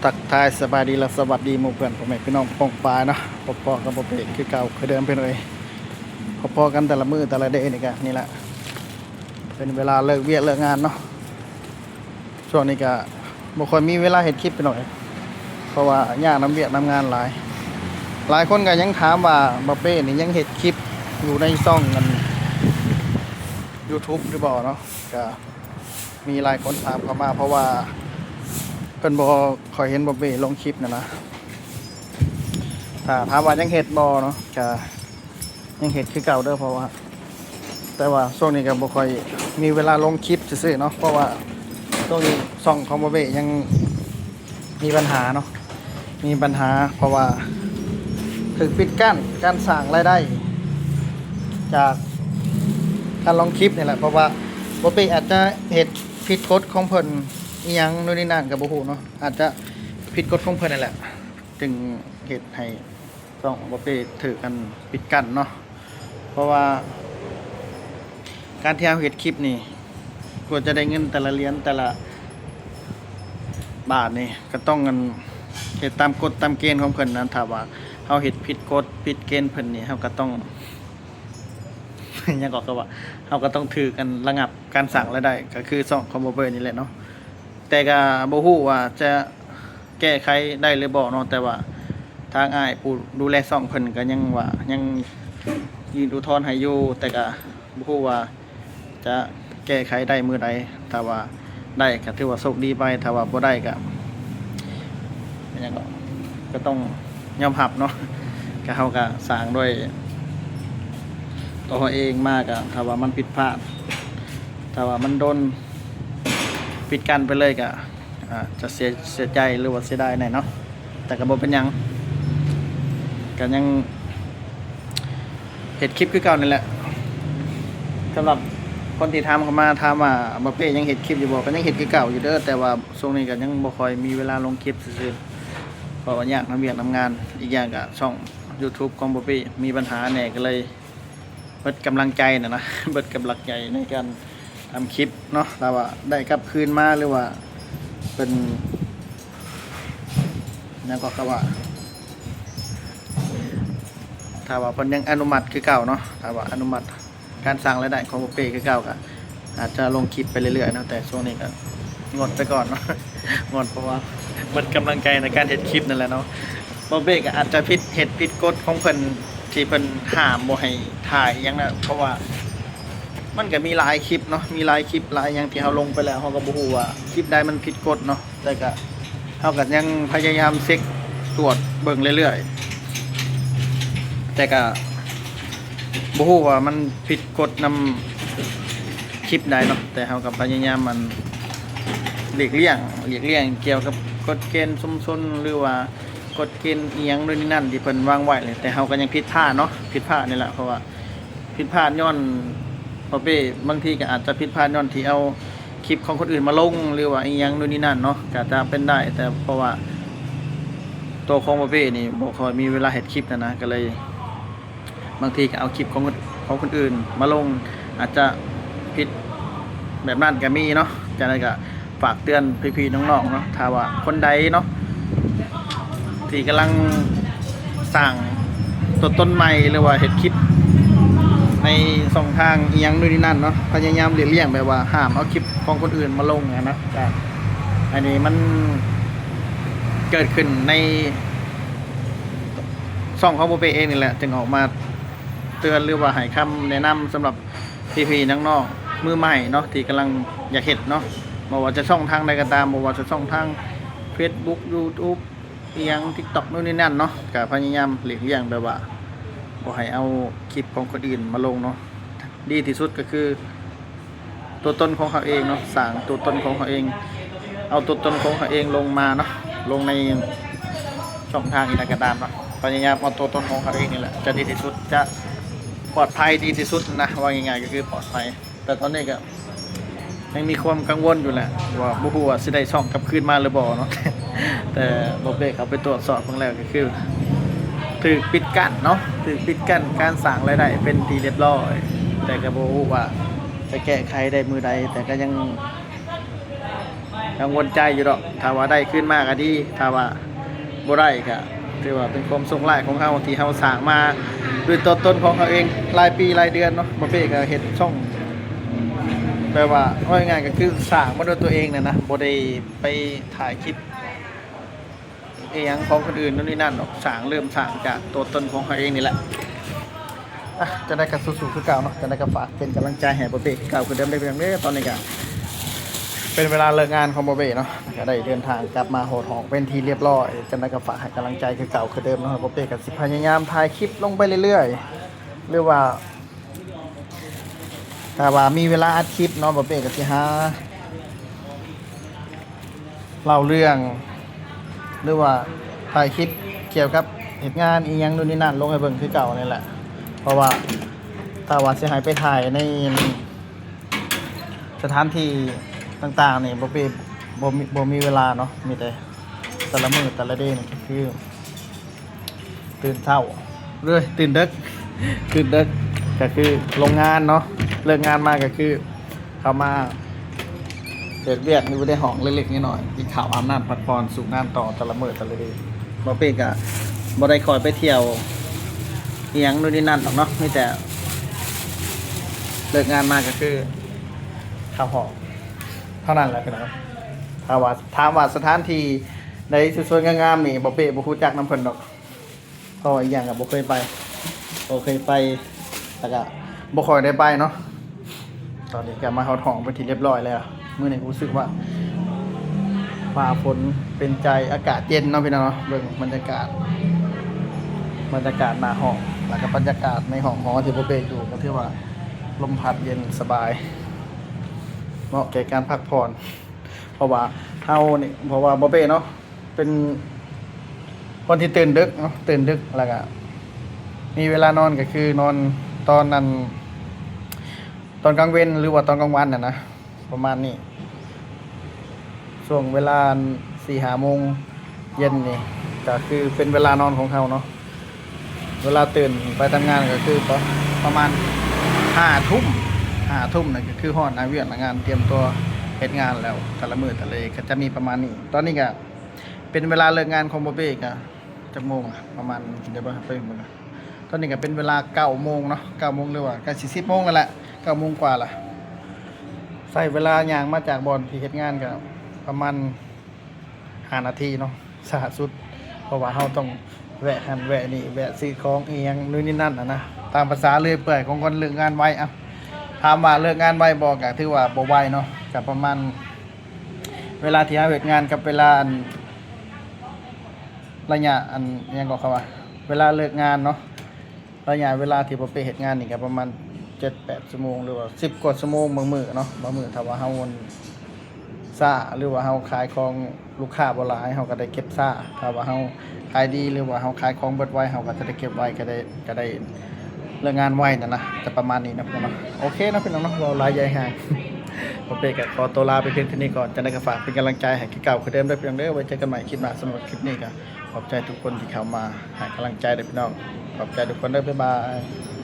ທັກທາຍສະບາຍດີ ແລະ ສະຫວັດດີໝູ່ເພື່ອນ ພໍ່ແມ່ພີ່ນ້ອງປ້ອງປາຍເນາະ. ພົບພໍ້ກັບບໍ່ເປັນຄືເກົ່າຄືເດີມເພິ່ນເອີຍ. ພົບພໍ້ກັນແຕ່ລະມື້ແຕ່ລະເດນີ້ກະນີ້ແຫຼະ ເປັນເວລາເລີກວຽກເລີກງານເນາະ. ຊ່ວງນີ້ກະບໍ່ຄ່ອຍມີເວລາເຮັດຄລິບພີ່ນ້ອງເອີຍ ເພາະວ່າຍາກນຳວຽກນຳງານຫຼາຍ. ຫຼາຍຄົນກະຍັງຖາມວ່າບ່າວເປ້ນີ້ຍັງເຮັດຄລິບຢູ່ໃນຊ່ອງອັນ YouTube ຫຼືບໍ່ເນາະ. ກະມີຫຼາຍຄົນຖາມເຂົ້າມາ ເພາະວ່າເພິ່ນບໍ່ຄ່ອຍເຫັນບ່າວເປ້ລົງຄລິບຫັ້ນນະ. ຖ້າຖາມວ່າຍັງເຮັດບໍ່ເນາະ ກະຍັງເຮັດຄືເກົ່າເດີ ເພາະວ່າ ແຕ່ວ່າຊ່ວງນີ້ກະບໍ່ຄ່ອຍມີເວລາລົງຄລິບຊື່ໆເນາະ ເພາະວ່າຊ່ວງນີ້ຊ່ອງຂອງບ່າວເປ້ຍັງມີບັນຫາເນາະ ມີບັນຫາ ເພາະວ່າຖືກປິດກັ້ນການສ້າງລາຍໄດ້ຈາກການລົງຄລິບນີ້ແຫຼະ. ເພາະວ່າບ່າວເປ້ອາດຈະເຮັດຜິດກົດຂອງເພິ່ນອີ່ຫຍັງໂນ່ນນີ້ນັ້ນກະບໍ່ຮູ້ເນາະ ອາດຈະຜິດກົດຂອງເພິ່ນນັ້ນແຫຼະ ຈຶ່ງເຮັດໃຫ້ຊ່ອງບ່າວເປ້ຖືກກັນປິດກັ້ນເນາະ. ເພາະວ່າການທີ່ເຮົາເຮັດຄລິບນີ້ ກວ່າຈະໄດ້ເງິນແຕ່ລະຫຼຽນແຕ່ລະບາດນີ້ ກະຕ້ອງອັນ ເຮັດຕາມກົດຕາມເກນຂອງເພິ່ນນະ. ຖ້າວ່າເຮົາເຮັດຜິດກົດຜິດເກນເພິ່ນນີ້ ເຮົາກະຕ້ອງ ຫຍັງເກາະ ກະວ່າເຮົາກະຕ້ອງຖືກອັນລະງັບການສ້າງລາຍໄດ້ ກະຄືຊ່ອງຂອງບ່າວເປ້ນີ້ແຫຼະເນາະ. ແຕ່ກະບໍ່ຮູ້ວ່າຈະ ແກ້ໄຂໄດ້ຫຼືບໍ່ເນາະ ແຕ່ວ່າທາງອ້າຍຜູ້ດູແລຊ່ອງເພິ່ນກະຍັງວ່າ ຍັງຍື່ນອຸທອນໃຫ້ຢູ່ ແຕ່ກະບໍ່ຮູ້ວ່າຈະແກ້ໄຂໄດ້ມື້ໃດ. ຖ້າວ່າໄດ້ກະຖືວ່າໂຊກດີໄປ ຖ້າວ່າບໍ່ໄດ້ກະ ຫຍັງເກາະ ກະຕ້ອງຍອມຮັບເນາະ. ກະເຮົາກະສ້າງດ້ວຍຕົວເຮົາເອງມາ ກະຖ້າວ່າມັນຜິດພາດ ຖ້າວ່າມັນດົນ ປິດກັ້ນໄປເລີຍກະ ອາດຈະເສຍ ເສຍໃຈ ຫຼືວ່າເສຍດາຍແດ່ເນາະ ແຕ່ກະບໍ່ເປັນຫຍັງ ກະຍັງເຮັດຄລິບຄືເກົ່ານີ້ແຫຼະ. ສຳລັບຄົນທີ່ຖາມເຂົ້າມາ ຖາມວ່າບ່າວເປ້ຍັງເຮັດຄລິບຢູ່ບໍ່ ກະຍັງເຮັດຄືເກົ່າຢູ່ເດີ ແຕ່ວ່າຊ່ວງນີ້ກະຍັງບໍ່ຄ່ອຍມີເວລາລົງຄລິບຊື່ໆ ເພາະວ່າຍາກນຳວຽກນຳງານ. ອີກຢ່າງກະຊ່ອງ YouTube ຂອງບ່າວເປ້ມີບັນຫາແດ່ ກະເລີຍ ເບິດກຳລັງໃຈນະນະ ເບິດກຳລັງໃຈໃນການທຳຄລິບເນາະ. ຖ້າວ່າໄດ້ກັບຄືນມາ ຫຼືວ່າເປັນ ຫຍັງເກາະ ກະວ່າ ຖ້າວ່າເພິ່ນຍັງອະນຸມັດຄືເກົ່າເນາະ ຖ້າວ່າອະນຸມັດການສ້າງລາຍໄດ້ຂອງບ່າວເປ້ຄືເກົ່າ ກະອາດຈະລົງຄລິບໄປເລື້ອຍໆເນາະ. ແຕ່ຊ່ວງນີ້ກະງົດໄປກ່ອນເນາະ ງົດ ເພາະວ່າເບິດກຳລັງໃຈໃນການເຮັດຄລິບນັ້ນແຫຼະເນາະ. ບ່າວເປ້ກະອາດຈະຜິດ ເຮັດຜິດກົດຂອງເພິ່ນ ທີ່ເພິ່ນຫ້າມບໍ່ໃຫ້ຖ່າຍອີ່ຫຍັງນະ ເພາະວ່າມັນກະມີຫຼາຍຄລິບເນາະ ມີຫຼາຍຄລິບຫຼາຍຫຍັງທີ່ເຮົາລົງໄປແລ້ວ ເຮົາກະບໍ່ຮູ້ວ່າຄລິບໃດມັນຜິດກົດເນາະ. ແຕ່ກະເຮົາກະຍັງພະຍາຍາມເຊັກຕວດເບິ່ງເລື້ອຍໆ ແຕ່ກະບໍ່ຮູ້ວ່າມັນຜິດກົດນຳຄລິບໃດເນາະ. ແຕ່ເຮົາກະພະຍາຍາມອັນ ຫຼີກລ່ຽງ ຫຼີກລ່ຽງກ່ຽວກັບກົດເກນຊຸມຊົນ ຫຼືວ່າ ກົດເກນອີ່ຫຍັງໂນ່ນນີ້ນັ້ນທີ່ເພິ່ນວາງໄວ້ ແຕ່ເຮົາກະຍັງຜິດພາດເນາະ ຜິດພາດນີ້ແຫຼະ. ເພາະວ່າຜິດພາດຍ້ອນ ພໍ່ເປ້ ບາງທີກະອາດຈະຜິດພາດຍ້ອນທີ່ເອົາຄລິບຂອງຄົນອື່ນມາລົງ ຫຼືວ່າອີ່ຫຍັງໂນ່ນນີ້ນັ້ນເນາະ ກະຈະເປັນໄດ້. ແຕ່ເພາະວ່າໂຕຂອງພໍ່ເປ້ນີ້ບໍ່ຄ່ອຍມີເວລາເຮັດຄລິບຫັ້ນນະ ກະເລີຍ ບາງທີກະເອົາຄລິບຂອງ ຂອງຄົນອື່ນມາລົງ ອາດຈະຜິດແບບນັ້ນກະມີເນາະ. ຈັ່ງໃດກະຝາກເຕືອນພີ່ໆນ້ອງໆເນາະ ຖ້າວ່າຄົນໃດເນາະ ທີ່ກຳລັງສ້າງຕົວຕົນໃໝ່ ຫຼືວ່າເຮັດຄລິບໃນຊ່ອງທາງອີ່ຫຍັງໂນ່ນນີ້ນັ້ນເນາະ ພະຍາຍາມຫຼີກລ່ຽງ ແບບວ່າຫ້າມເອົາຄລິບຂອງຄົນອື່ນມາລົງຫັ້ນນະ. ກະອັນນີ້ມັນເກີດຂຶ້ນໃນ ຊ່ອງຂອງໂປເປເອງນີ້ແຫຼະ ຈຶ່ງອອກມາເຕືອນ ຫຼືວ່າໃຫ້ຄຳແນະນຳສຳລັບພີ່ໆນ້ອງໆມືໃໝ່ເນາະ ທີ່ກຳລັງຢາກເຮັດເນາະ ບໍ່ວ່າຈະຊ່ອງທາງໃດກໍຕາມ ບໍ່ວ່າຈະຊ່ອງທາງເຟສບຸກ ຢູທູບ ອີ່ຫຍັງ ຕິກຕັອກ ໂນ່ນນີ້ນັ້ນເນາະ ກໍພະຍາຍາມຫຼີກລ່ຽງ ແບບວ່າບໍ່ໃຫ້ເອົາຄລິບຂອງຄົນອື່ນມາລົງເນາະ. ດີທີ່ສຸດກໍຄື ຕົວຕົນຂອງເຮົາເອງເນາະ ສ້າງຕົວຕົນຂອງເຮົາເອງ ເອົາຕົວຕົນຂອງເຮົາເອງລົງມາເນາະ ລົງໃນຊ່ອງທາງອີ່ໃດກໍຕາມເນາະ ພະຍາຍາມເອົາຕົວຕົນຂອງເຮົາເອງນີ້ແຫຼະ ຈະດີທີ່ສຸດ ຈະປອດໄພດີທີ່ສຸດນະ ເວົ້າງ່າຍໆກໍຄືປອດໄພ. ແຕ່ຕອນນີ້ກໍຍັງມີຄວາມກັງວົນຢູ່ແຫຼະ ວ່າບໍ່ຮູ້ວ່າຊິໄດ້ຊ່ອງກັບຄືນມາຫຼືບໍ່ເນາະ ແຕ່ບໍ່ເປັນ ເຂົ້າໄປຕວດສອບເບິ່ງແລ້ວກໍຄືຖືກປິດກັ້ນເນາະ ຖືກປິດກັ້ນການສ້າງລາຍໄດ້ເປັນທີ່ຮຽບຮ້ອຍ ແຕ່ກໍບໍ່ຮູ້ວ່າ ຈະແກ້ໄຂໄດ້ມື້ໃດ ແຕ່ກໍຍັງ ກັງວົນໃຈຢູ່ດອກ ຖ້າວ່າໄດ້ຄືນມາກໍດີ ຖ້າວ່າບໍ່ໄດ້ກໍຖືວ່າເປັນຄວາມໂຊກຮ້າຍຂອງເຮົາ ທີ່ເຮົາສ້າງມາດ້ວຍຕົວຕົນຂອງເຮົາເອງ ຫຼາຍປີຫຼາຍເດືອນເນາະ. ບໍ່ເປ້ກໍເຮັດຊ່ອງ ແບບວ່າ ເວົ້າງ່າຍໆກໍຄືສ້າງມາດ້ວຍຕົວເອງນັ້ນນະ ບໍ່ໄດ້ໄປຖ່າຍຄລິບອີ່ຫຍັງຂອງຄົນອື່ນໂນ່ນນີ້ນັ້ນດອກ ສ້າງ ເລີ່ມສ້າງຈາກຕົວຕົນຂອງເຮົາເອງນີ້ແຫຼະ. ອ່ະ ຈັ່ງໃດກໍສູ້ໆຄືເກົ່າເນາະ ຈັ່ງໃດກໍຝາກເປັນກຳລັງໃຈໃຫ້ບໍ່ເປ້ຄືເກົ່າຄືເດີມເດີ ພີ່ນ້ອງເດີ. ຕອນນີ້ກໍເປັນເວລາເລີກງານຂອງບໍ່ເປ້ເນາະ ກໍໄດ້ເດີນທາງກັບມາຮອດຫ້ອງເປັນທີ່ລຽບຮ້ອຍ. ຈັ່ງໃດກໍຝາກໃຫ້ກຳລັງໃຈຄືເກົ່າຄືເດີມເນາະ. ບໍ່ເປ້ກໍຊິພະຍາຍາມຖ່າຍຄລິບລົງໄປເລື້ອຍໆ ຫຼືວ່າ ຖ້າວ່າມີເວລາອັດຄລິບເນາະ ບໍ່ເປ້ກໍຊິຫາເລົ່າເລື່ອງ ຫຼືວ່າຖ່າຍຄລິບກ່ຽວກັບເຮັດງານອີ່ຫຍັງໂນ່ນນີ້ນັ້ນລົງໃຫ້ເບິ່ງຄືເກົ່ານີ້ແຫຼະ. ເພາະວ່າຖ້າວ່າຊິໃຫ້ໄປຖ່າຍໃນສະຖານທີ່ຕ່າງໆນີ້ ບໍ່ເປ້ບໍ່ມີ ບໍ່ມີເວລາເນາະ. ມີແຕ່ແຕ່ລະມື້ແຕ່ລະເດນີ້ກໍຄື ຕື່ນເຊົ້າ ເອີຍ ຕື່ນເດິກ ຕື່ນເດິກ ກໍຄືລົງງານເນາະ. ເລີກງານມາກໍຄືເຂົ້າມາເຮັດວຽກຢູ່ໃນຫ້ອງເລັກໆນ້ອຍໆ ກິນເຂົ້າ ອາບນ້ຳ ພັກຜ່ອນ ສູ້ງານຕໍ່ແຕ່ລະມື້ແຕ່ລະເດ. ບໍ່ເປ້ກໍບໍ່ໄດ້ຄ່ອຍໄປທ່ຽວອີ່ຫຍັງໂນ່ນນີ້ນັ້ນດອກເນາະ ມີແຕ່ເລີກງານມາກໍຄືເຂົ້າຫ້ອງເທົ່ານັ້ນແຫຼະພີ່ນ້ອງ. ຖ້າວ່າ ຖາມວ່າສະຖານທີ່ໃດສວຍໆງາມໆນີ້ ບໍ່ເປ້ບໍ່ຮູ້ຈັກນຳເພິ່ນດອກ. ເພາະວ່າອີກຢ່າງກໍບໍ່ເຄີຍໄປ ບໍ່ເຄີຍໄປ ແລ້ວກໍບໍ່ຄ່ອຍໄດ້ໄປເນາະ. ຕອນນີ້ກໍມາຮອດຫ້ອງເປັນທີ່ລຽບຮ້ອຍແລ້ວ. ມື້ນີ້ຮູ້ສຶກວ່າຟ້າຝົນເປັນໃຈ ອາກາດເຢັນເນາະພີ່ນ້ອງເນາະ. ເບິ່ງບັນຍາກາດ ບັນຍາກາດໜ້າຫ້ອງ ແລ້ວກໍບັນຍາກາດໃນຫ້ອງຫໍທີ່ບໍ່ເປ້ຢູ່ ກໍຖືວ່າລົມພັດເຢັນສະບາຍ ເໝາະແກ່ການພັກຜ່ອນ. ເພາະວ່າເຮົານີ້ ເພາະວ່າບໍ່ເປ້ເນາະ ເປັນຄົນທີ່ຕື່ນດຶກເນາະ ຕື່ນດຶກ ແລ້ວກະມີເວລານອນກໍຄືນອນຕອນນັ້ນ ຕອນກາງເວັນ ຫຼືວ່າຕອນກາງວັນຫັ້ນນະ ປະມານນີ້. ຊ່ວງເວລາສີ່ຫ້າໂມງເຢັນນີ້ ກໍຄືເປັນເວລານອນຂອງເຮົາເນາະ. ເວລາຕື່ນໄປທຳງານກໍຄືປະ ປະມານຫ້າທຸ່ມ ຫ້າທຸ່ມນີ້ກໍຄືຮອດໜ້າວຽກໜ້າງານ ຕຽມຕົວເຮັດງານແລ້ວ ແຕ່ລະມື້ແຕ່ລະເອ ກໍຈະມີປະມານນີ້. ຕອນນີ້ກໍເປັນເວລາເລີກງານຂອງບໍ່ເປ້ ກໍຈັກໂມງລະ ປະມານ ດຽວເບິ່ງ ໄປເບິ່ງ ຕອນນີ້ກໍເປັນເວລາເກົ້າໂມງເນາະ ເກົ້າໂມງ ຫຼືວ່າໃກ້ຊິສິບໂມງແລ້ວແຫຼະ ເກົ້າໂມງກວ່າລະ. ໃຊ້ເວລາຍ່າງມາຈາກບ່ອນທີ່ເຮັດງານກໍປະມານ ຫ້ານາທີເນາະ ຊ້າສຸດ ເພາະວ່າເຮົາຕ້ອງແວະຫັ້ນແວະນີ້ ແວະຊື້ຂອງອີ່ຫຍັງໂນ່ນນີ້ນັ້ນນະ ຕາມພາສາເລື່ອຍເປື່ອຍຂອງຄົນເລີກງານໄວ. ເອົ້າ ຖາມວ່າເລີກງານໄວບໍ່ ກໍຖືວ່າບໍ່ໄວເນາະ ກໍປະມານເວລາທີ່ເຮົາເຮັດງານກັບເວລາອັນ ໄລຍະອັນ ຫຍັງກໍເຂົາວ່າ ເວລາເລີກງານເນາະ. ໄລຍະເວລາທີ່ບໍ່ໄປເຮັດງານນີ້ກໍປະມານເຈັດແປດຊົ່ວໂມງ ຫຼືວ່າສິບກວ່າຊົ່ວໂມງບາງມື້ເນາະ. ບາງມື້ຖ້າວ່າເຮົາຊາ ຫຼືວ່າເຮົາຂາຍຂອງລູກຄ້າບໍ່ຫຼາຍ ເຮົາກໍໄດ້ເກັບຊາ ຖ້າວ່າເຮົາຂາຍດີ ຫຼືວ່າເຮົາຂາຍຂອງເບິດໄວ ເຮົາກໍຈະໄດ້ເກັບໄວ້ ກໍໄດ້ ກໍໄດ້ເລີກງານໄວນັ້ນນະ. ຈະປະມານນີ້ເນາະພີ່ນ້ອງເນາະ. ໂອເຄເນາະພີ່ນ້ອງເນາະ ເວົ້າຫຼາຍໃຫຍ່ຫາງ ບໍ່ເປ້ກໍຂໍຕົວລາໄປພຽງເທົ່ານີ້ກ່ອນ. ຈັ່ງໃດກໍຝາກເປັນກຳລັງໃຈໃຫ້ຄືເກົ່າຄືເດີມເດີພີ່ນ້ອງເດີ. ໄວ້ເຈີກັນໃໝ່ຄລິບໜ້າ. ສຳລັບຄລິບນີ້ກໍ ຂອບໃຈທຸກຄົນທີ່ເຂົ້າມາໃຫ້ກຳລັງໃຈເດີພີ່ນ້ອງ. ຂອບໃຈທຸກຄົນເດີ. ບາຍບາຍ.